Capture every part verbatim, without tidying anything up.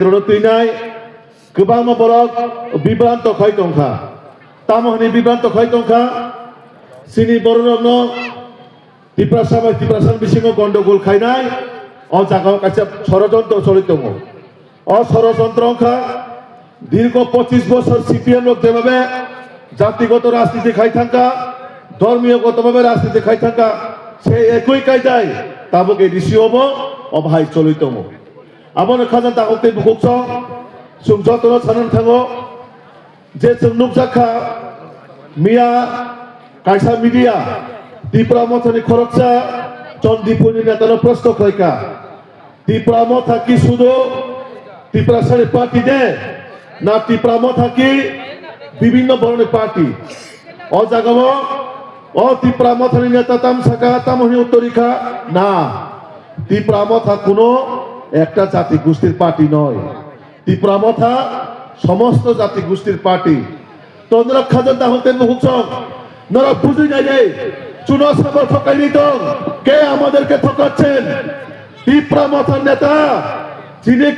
Rwno twinai kwbangma borok bibranto khai tongkha. Tamo hwnwi bibranto khai tongkha? Chini bororokno Tiprasa bai Tiprasani bisingo gondogol khainai o jagao kaisa sorojontro choli tongo. O sorojontro wngkha dirgo pochis bosor C P M rok jemabe jatigoto rajniti khai thangkha, dhormiyogoto babe rajniti khai thangkha, se ekoi kaidai tabuk A D C obo obo hai choli tongo. Abono khajak takhuk tei bukhuk song chwng jotono sanani thango je chwng nukjak kha miya kaisa media Tipra Mothani khoroksa Chandipurni netano proshno khlaikha, Tipra Motha ki sudo Tiprasani party de na Tipra Motha ki bibhinno boroni party? O jagao o Tipra Mothani neta tam saka tamo hwnwi uttor rikha, na, Tipra Motha kuno ekta jati gustir party noi. Tipra Motha somosto jati gustir party. To norok khajak takhuk tei bukhuk song, norok bujui nai de, chuno samor thokai ri tong, ke amaderke thokachen? Tipra Motha neta, chini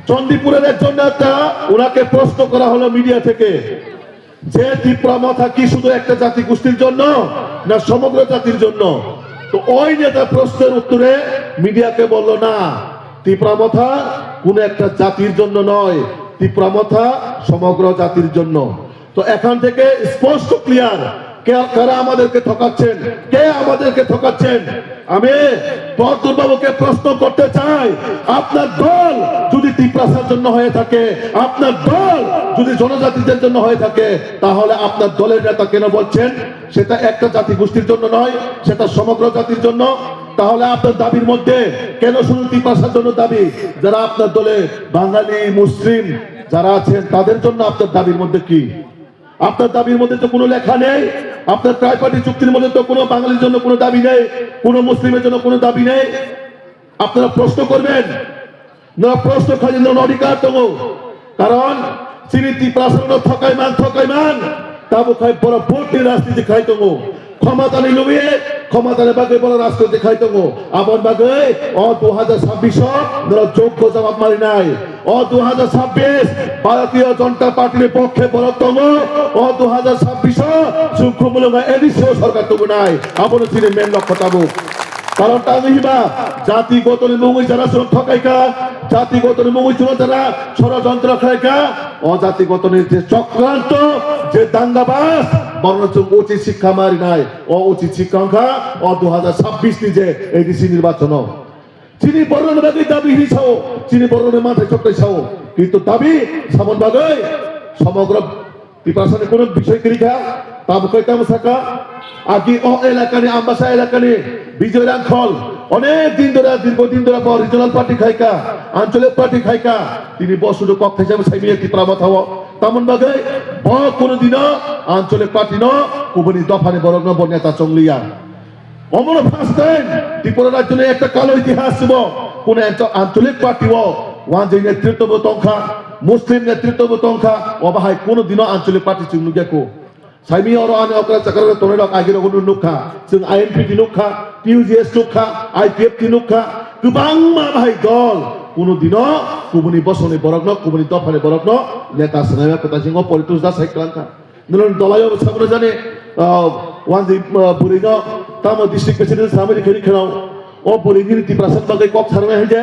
Chandipuror ekjon neta, onake proshno kora holo media theke. যে টিপ্রা মথা কি শুধু একটা জাতিগোষ্ঠীর জন্য না সমগ্র জাতির জন্য? তো ওই নেতা প্রশ্নের উত্তরে মিডিয়াকে বলল, না, টিপ্রা মথা কোনো একটা জাতির জন্য নয়, টিপ্রা মথা সমগ্র জাতির জন্য। তো এখান থেকে স্পষ্ট ক্লিয়ার, কে, কারা আমাদেরকে ঠকাচ্ছেন, কে আমাদেরকে ঠকাচ্ছেন। আমি বদরুল বাবুকে প্রশ্ন করতে চাই, আপনার দল যদি তিপ্রাসার জন্য হয়ে থাকে, আপনার দল যদি জনজাতিদের জন্য হয়ে থাকে, তাহলে আপনার দলের নেতা কেন বলছেন সেটা একটা জাতিগোষ্ঠীর জন্য নয়, সেটা সমগ্র জাতির জন্য? তাহলে আপনার দাবির মধ্যে কেন শুধু তিপ্রাসার জন্য দাবি? যারা আপনার দলে বাঙালি, মুসলিম যারা আছেন, তাদের জন্য আপনার দাবির মধ্যে কি? আপনার দাবির মধ্যে তো কোনো লেখা নেই, আপনার ট্রাইপার্টি চুক্তির মধ্যে তো কোনো বাঙালির জন্য কোনো দাবি নেই, কোনো মুসলিমের জন্য কোনো দাবি নেই। আপনারা প্রশ্ন করবেন, না প্রশ্ন খালি না অধিকার দেবো, কারণ চিনি তিপ্রাসানো থকাই মান, থকাই মান, তাবো খাই বড় ভোটনি রাজনীতি খাই দেবো। ক্ষমতানি লুবিয়ে, ক্ষমতানি বাকি বড় রাজনীতি খাই দেবো। আবার বাকি ও দু হাজার ছাব্বিশ নরা যোগ্য জবাব মারি নাই। O dui hajar sabbish Bharatiya Janata Party ni pokhe borok tongo. O dui hajar sabbish o chwng khumulwngo A D C o sorkar tubunai. Abono chini main lokho tabuk. Karon tamo hiba jati gotoni mungwi jara chwng thokaikha, jati gotoni mungwi chwng jara sorojontro khlaikha. O jati gotoni je chokranto, je dangabas, borno chwng uchit sikha marinai. O uchit sikha wngkha o dui hajar sabbish ni je A D C nirbachono. Chini borokni bagwi dabi hwnwi sao, chini borokni manthai choktai sao, kintu dabi samon bagwi somogro Tiprasani kuno bisoi kwrwi kha, tamo kai tamo saka, agi o elakani, Ambasa elakani Bijoy Rangkhol onek din dhora, dirgo din dhora bo regional party khai kha, anchalik party khai kha, tini bo sudu kok thaisa bo saimanya Tipra Mothao, tamon bagwi bo kuno dino anchalik party no kubuni dophani borokno bo neta chongliya. Omono first time Tripura rajyoni ekta kalo itihas sibo, kuno ekta anchalik party o wanjwi netritwo bo tongkha, Muslim netritwo bo tongkha, obo hai kuno dino anchalik party chwng nukya kho. Saimi oro ani okra chakra tongnai rok agi rok nukha, chwng I N P T nukha, T U J S nukha, I P F T nukha, kwbangma bahai dol kuno dino kubuni bosongni borokno, kubuni dophani borokno neta swnamya kwtal singo politics da sai kwlangkha. Nini dolayo bo sabra jani, ah, wanjwi, ah, bwrwino tamo district president samani khani kheno. O bwrwi nini Tiprasa bagwi kok sarnai haide.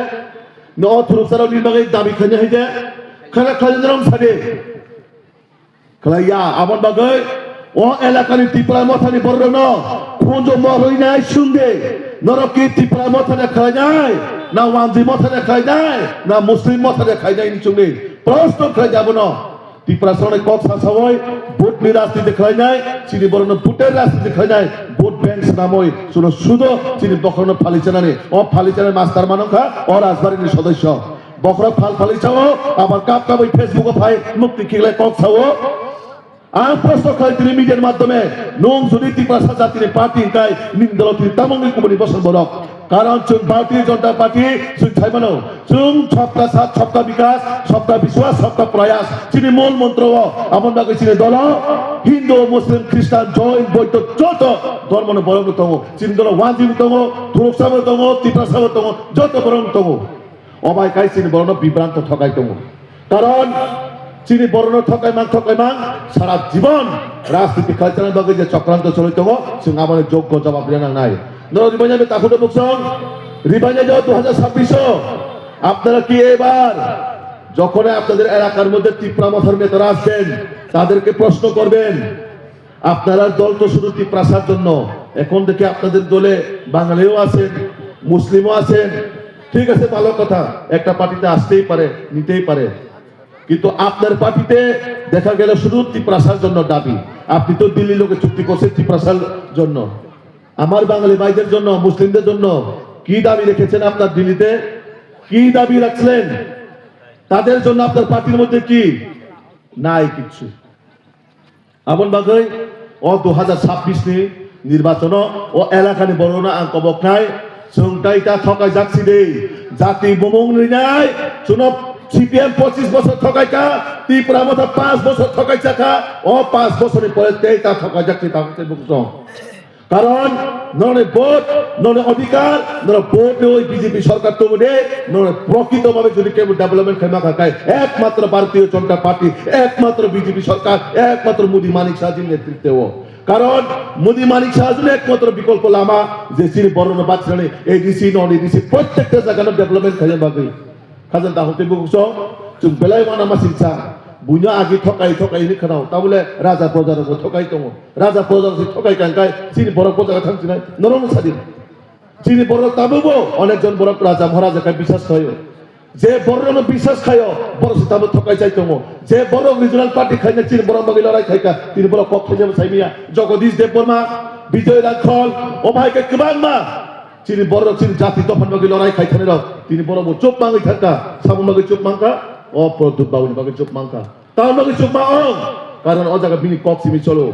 No o thuruk sarok nini bagwi dabi khani haide. Khana khani norom sadi. Khlaiya, abon bagwi o elakani Tipra Mothani borokno khunjo moroi nai sungde. Norok ki Tipra Mothani khlainai, na wanjwi Mothani khlainai, na Muslim Mothani khlainai ni chungni. Prosto khlai abono. Tiprasarokni kok sasaui vote ni rajniti khlainai, chini borokno vote ni rajniti khlainai, vote bank swnamui chwngno sudo chini bokhorokno phalichanani. O phalichanani master manwkha o Rajbarini sodosyo. Bokhorok phal phali sao, abar kap kapui Facebook o phai mukti khiklai kok sao. Ang proshno khlai tini media ni madhyome, nwng jodi Tiprasa jatini party hwnkhe nini dolo tini tamungni kubuni bosong borok. Karon chwng Bharatiya Janata Party chwng sai mano, chwng sabka saath, sabka bikas, sabka biswas, sabka prayas. Chini mol montro o, aboni bagwi chini dolo Hindu, Muslim, Christian, Jain, Boddho joto dhormoni borok tongo. Chini dolo Wanjwi bo tongo, Thuruksa bo tongo, Tiprasa bo tongo, joto borok tongo. Obai kai chini borokno bibranto thokai tongo. Karon chini borokno thokai mang, thokai mang, sara jibon rajniti khalchana bagwi je chokranto choli tongo, chwng aboni joggo jawab rina nangnai. Norok ribanya be takhudo buksong, ribanya jo dui hajar sabbish o, apnara ki ebar, jokhone apnader elakar moddhe Tipra Mothar netara asben, taderke proshno korben. আপনারা দল তো শুধু তিপ্রাসার জন্য, এখন থেকে আপনাদের দলে বাঙালিও আছেন, মুসলিমও আছেন, ঠিক আছে, ভালো কথা, একটা পার্টিতে আসতেই পারে, নিতেই পারে, কিন্তু আপনার পার্টিতে দেখা গেল শুধু তিপ্রাসার জন্য দাবি। আপনি তো দিল্লির লোকে চুক্তি করছেন তিপ্রাসার জন্য, আমার বাঙালি ভাইদের জন্য, মুসলিমদের জন্য কি দাবি রেখেছেন আপনার দিল্লিতে? কি দাবি রাখছিলেন? তাদের জন্য আপনার পার্টির মধ্যে কি নাই? কিচ্ছু। Aboni bagwi o dui hajar sabbish ni nirbachon o, o elakani borokno ang koboknai, chwng tai ta thokaijak si de. Jati bumung rinai, chwngno C P M pochis bosor thokaikha, Tipra Motha panch bosor thokaijak kha, o panch bosorni pore tei ta thokaijak si ta se buksong. Karon noni vote, noni odhikar, noni vote ni oi B J P sorkar tubu de, noni prokrito bhabe jodi kebo development khaima kha kai, ekmatro Bharatiya Janata Party, ekmatro B J P sorkar, ekmatro Modi Manik Shah ji netritwo. Karon Modi Manik Shah ji ekmatro bikolpo lama je chini borokno bachinani A D C, non A D C, prottekta jaga no development khaina bagwi. Khajang dahok tei bukuksong, chwng belai uanama silsa. Buino agi thokai, thokai hinwi khwnao. Tabole raja proja rokbo thokai tongo. Raja proja rok se thokai kangkai, chini borok bo jaga thang sinai, norokno sadi. Chini borok tabukbo onek jon borok raja maharaja khai biswas khaio. Je borokno biswas khaio, borok se tabuk thokai chai tongo. Je borok regional party khaina chini borok bagwi lorai khaika, tini borok kok khaijabo saimiya. Jagadish Debbarma, Bijoy Rangkhol, o bahai khe kwbangma. Chini borok chini jati dophani bagwi lorai khai thani rok. Tini borok bo chup mangwi thangka. Samung bagwi chup mangka. O Pradyut Babuni bagwi chup mangka. Tamoni bagwi chup ma ong. Karon o jaga bini kok simi cholo.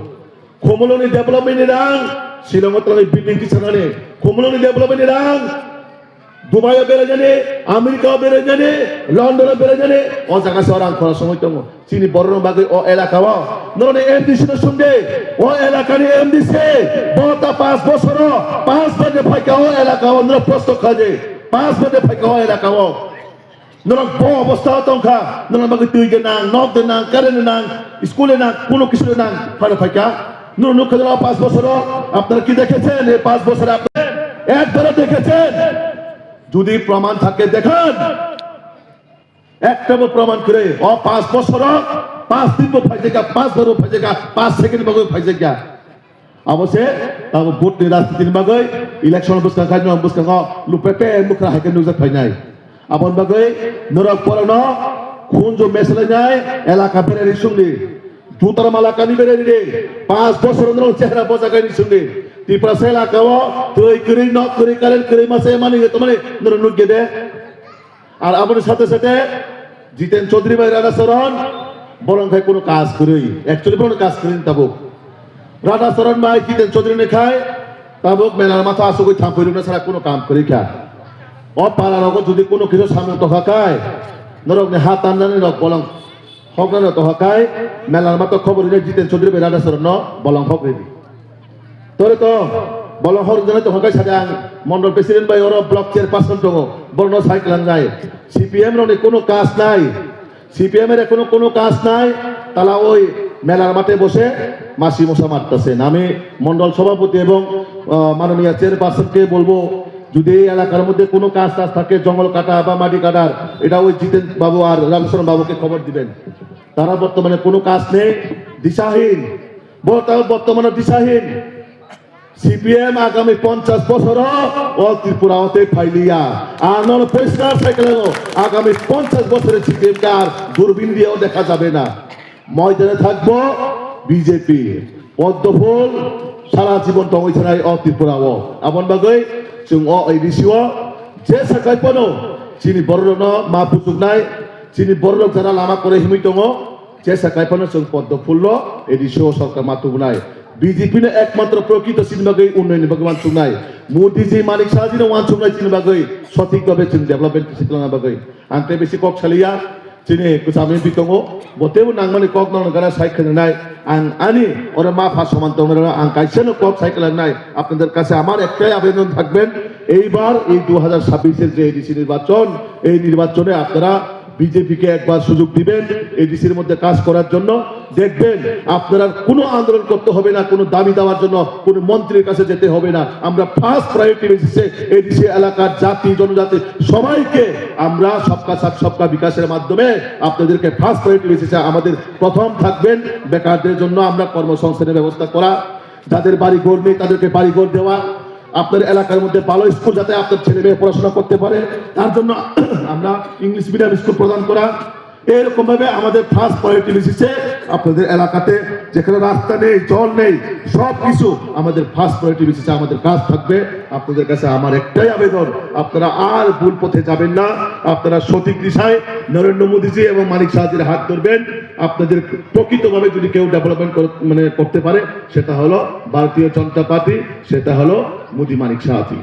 Khumulwngni development ni rang, Shillongo twlangwi building tisanani. Khumulwngni development ni rang, Dubai o berainani, America o berainani, London o berainani, o jaga se o rang khorok songwi tongo. Chini borokni bagwi o elaka o, norokni M D C no sungdi, o elakani M D C, bo ta panch bosoro, panch bade phaika o elaka o, norok prosto khaidi, panch bade phaika o elaka o. Norok bo obostha o tongkha, norok bagwi twi de nang, nok de nang, current de nang, school de nang, kuno kisu de nang, phano phaika. Norok nukha norok panch bosoro, apnara ki dekhechen, ei panch bosoro apnara ekbaro dekhechen? Jodi proman thake dekhan. Ekta bo proman kwrwi. O panch bosoro, panch din bo phaijakya, panch bar bo phaijakya, panch second bo phaijakya. Abo se, abo vote ni rajniti ni bagwi, election bwskang khai, norok bwskango lupe pe mukra hai khe nukjak phainai. Aboni bagwi norok borokno khunju mesalainai elaka berari sungdi. Jutara malakani berari de, panch bosor norok chehra bojagai ni sungdi. Tiprasa elaka o twi kwrwi, nok kwrwi, current kwrwi, masa mani, tomani norok nukya de. Ar aboni sathe sathe Jiten Chaudhary bai Radha Charan, bolong khai kuno kaj kwrwi. Actually bolong kaj kwrwi tabuk. Radha Charan bai Jiten Chaudhary ni khai tabuk mela matha asugwi thampui rwna sara kuno kam kwrwi kha. O para rogo jodi kuno kisa samung tokha khai, norok ni ha tamnani rok bolong hoknani tokha khai, mela matha khobor rwna Jiten Chaudhary bai Radha Charan no bolong hok rwdi. Tore to, bolong hor jana to hokai sada ang, mondol president bai oro block chairperson tongo, borno sai klangnai. C P M rokni kuno kas nai. C P M er kuno, kuno kas nai. Tala oi melar mate bose masi mosa mattase. আমি মণ্ডল সভাপতি এবং, আহ, মাননীয় চেয়ারপারসনকে বলবো, যদি এই এলাকার মধ্যে কোনো কাজ টাজ থাকে, জঙ্গল কাটা বা মাটি কাটার, এটা ওই জিতেন বাবু আর রামচরণ বাবুকে খবর দিবেন। তারা বর্তমানে কোনো কাজ নেই, দিশাহীন। বর্তমানে দিশাহীন। C P M আগামী পঞ্চাশ বছর ও ত্রিপুরা হতে ফাইলিয়া। আর নন পরিষ্কার সাইকেল, আগামী পঞ্চাশ বছরে C P M কে আর দূরবীন দিয়েও দেখা যাবে না। ময়দানে থাকবো বিজেপি। পদ্মফুল সারা জীবন tongwi thanai o Tripura o. Abon bagwi chwng o A D C o je sakai phano chini bororokno ma puchuknai, chini bororok jara lama kore himwi tongo, je sakai phano chwng Poddo Phulno A D C o sorkar ma tubunai. B J P no ekmatro prokrito chini bagwi unnayonni bagwi wansuknai. Modi ji, Manik Saha ji no wansuknai chini bagwi sothik bhabe chwng development kisi twlangna bagwi. Ang tei bisi kok saliya, Chini kwcham M P tongo, bo teibo nangmani kok nang gana sai khwnanai. Ang ani oro ma pha soman tongnai, ang kaisa no kok sai khwnanai. Apnader kache amar ektai abedan thakben, eibar ei dui hajar chabbish er je A D C nirbachon, ei nirbachone apnara B J P ke ekbar sujog diben A D C er moddhe kaj korar jonno. Dekben, apnara kono andolon korte hobe na, kono dabi dawar jonno kono montrir kache jete hobe na. Amra first priority basis e A D C elakar jati, jonojati sobaike amra sabka saath sabka bikas er maddhome apnaderke first priority basis e amader prothom thakben, bekarder jonno amra kormosongsthanor bebosta kora, jader bari ghor nei taderke bari ghor dewa, apnar elakar moddhe bhalo school jate apnar chele meye porashona korte pare, tar jonno amra English medium school prodhan kora, এরকম ভাবে আমাদের first priority বেসিসে আপনাদের এলাকাতে যেখানে রাস্তা নেই, জল নেই, সব কিছু আমাদের ফার্স্ট প্রায়োরিটি বেসিসে আমাদের কাজ থাকবে। আপনাদের কাছে আমার একটাই আবেদন, আপনারা আর ভুল পথে যাবেন না। আপনারা সঠিক দিশায় নরেন্দ্র মোদীজি এবং মানিক সাহাজির হাত ধরবেন। আপনাদের প্রকৃতভাবে যদি কেউ ডেভেলপমেন্ট মানে করতে পারে, সেটা হলো ভারতীয় জনতা পার্টি, সেটা হলো মোদী মানিক সাহাজি।